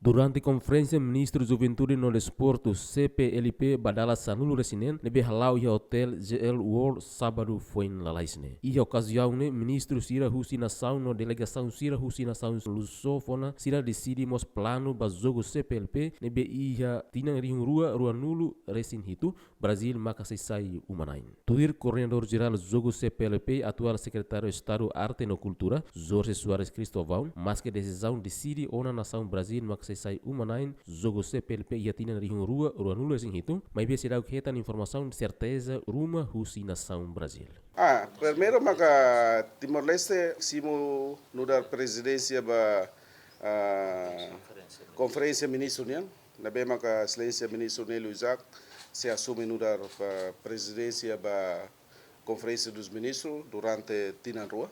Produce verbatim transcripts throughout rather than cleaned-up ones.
Durante Konferénsia Ministru Juventude no Desportu, C P L P, ba dala sanulu-resin-neen, ne'ebé hala'o iha Hotel J L World, sábadu foin lalais ne'e. Iha okaziaun ne'e, ministru sira husi nasaun no delegasaun sira husi nasaun lusófona sira deside mós planu ba jogu C P L P ne'ebé iha tinan rihun rua ruanulu-resin-hitu, Brazíl maka sei sai uma-na'in. Tuir Koordenadór Jerál jogu C P L P, atuál Sekretáriu Estadu Arte no Kultura, Jorge Soares Cristóvão, maske desizaun deside ona nasaun Brazíl maka sei sai uma-na'in jogu C P L P iha tinan rihun rua ruanulu-resin-hitu, maibé seidauk hetan informasaun serteza ruma husi nasaun Brazíl. Ah, primeiru maka Timor-Leste simu nu'udar prezidénsia ba, ah, Konferénsia Ministru nian, ne'ebé maka Exelénsia Ministru Nélio Isaac sei asume nu'udar, ah, prezidénsia ba Konferénsia dos Ministrus durante tinan rua.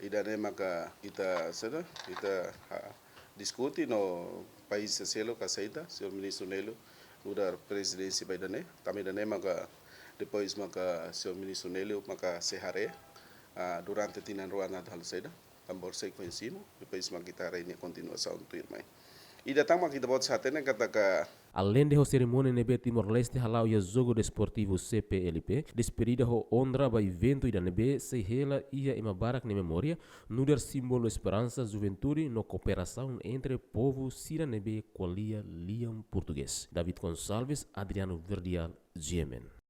Ida-ne'e maka ita, saida, ita, ah, diskute no país seluk aseita, señór Ministru Nélio nu'udar prezidénsia ba ida-ne'e. Tanba ida-ne'e maka depois maka señór Ministru Nélio maka sei haree, ah, durante tinan rua nia halo saida. Tanba bele sei koñesidu, depois maka ita haree nia kontinuasaun tuirmai. Ida tan maka ita-boot sei hatene katak Aleinde ho serimónia ne'ebé Timor-Leste hala'o iha Jogu Desportivu C P L P, despedida ho onra ba eventu ida ne'ebé sei hela iha ema barak nia memória, nu'udar símbolu esperansa, juventude no kooperasaun entre povu sira ne'ebé ko'alia lian portugés. David Gonçalves, Adriano Verdial, G M N.